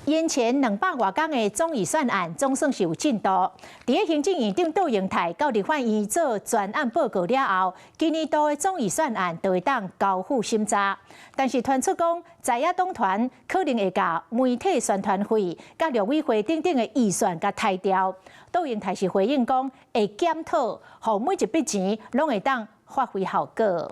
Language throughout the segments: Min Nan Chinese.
延前200外工的總預算案總算是有進度。佇咧行政院長杜英泰到立法院做專案報告了後，今年度的總預算案就會當交付審查。但是傳出講，在野黨團可能會共媒體宣傳費、佮陸委會等等的預算共刣掉。杜英泰是回應講，會檢討，予每一筆錢攏會當發揮效果。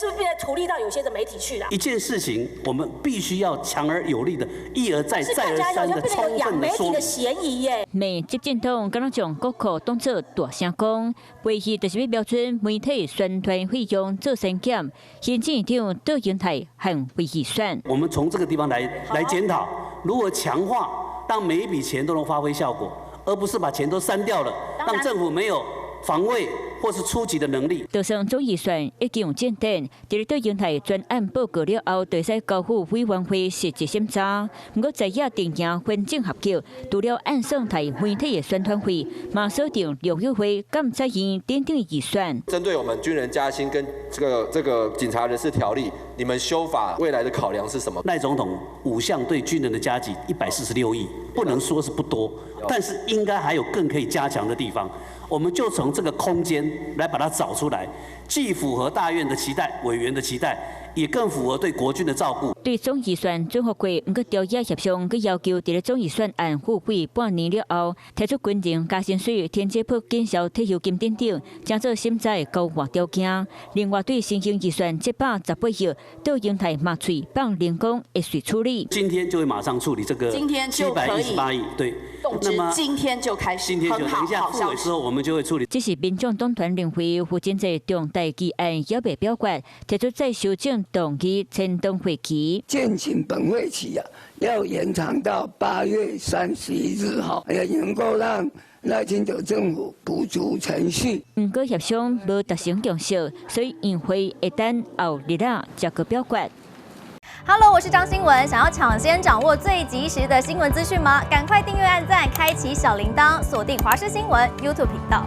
是不是變得圖利到有些的媒體去了？一件事情，我們必須要強而有力的，一而再、再而三的充分的說明。嫌疑耶。罵執政黨敢若將國庫當作大聲公，背戲就是欲瞄準媒體宣傳費用做刪減。行政院長杜英泰捍衛預算。我們從這個地方來檢討，如何強化，讓每一筆錢都能發揮效果，而不是把錢都刪掉了，讓政府沒有防衛或是出擊的能力。就算總預算已經有進展，佇咧杜英泰專案報告了後，就會使交付委員會實質審查。毋過在野陣營分眾合擊，除了按算刣媒體的宣傳費，嘛鎖定陸委會、監察院等等預算。針對我們軍人加薪跟這個警察人事條例，你們修法未來的考量是什麼？賴總統5項對軍人的加給146億，不能說是不多，但是應該還有更可以加強的地方。我們就從這個空間來把它找出來，既符合大院的期待、委員的期待，也更符合對國軍的照顧。對總預算準予過，毋過朝野協商，閣要求佇咧總預算案付費半年了後，提出軍人加薪水、停車泊減銷退休金等等，將做審查的交換條件。另外，對新興預算718億，杜英泰嘛喙放靈講會隨處理。今天就會馬上處理這個718億，對。那麼今天就開始，今天就等一下付委之後，我們就會處理。這是民眾黨團認為傅政濟重大議案猶未表決，提出再修正動議延長會期。建請本會期啊，要延長到8月31日哈，也能夠讓賴清德政府補足程序。毋過協商無達成共識，所以院會會等後日仔才閣表決。 Hello，我是張新聞，想要搶先掌握最及時的新聞資訊嗎？趕快訂閱、按讚、開啟小鈴鐺，鎖定華視新聞 YouTube 頻道。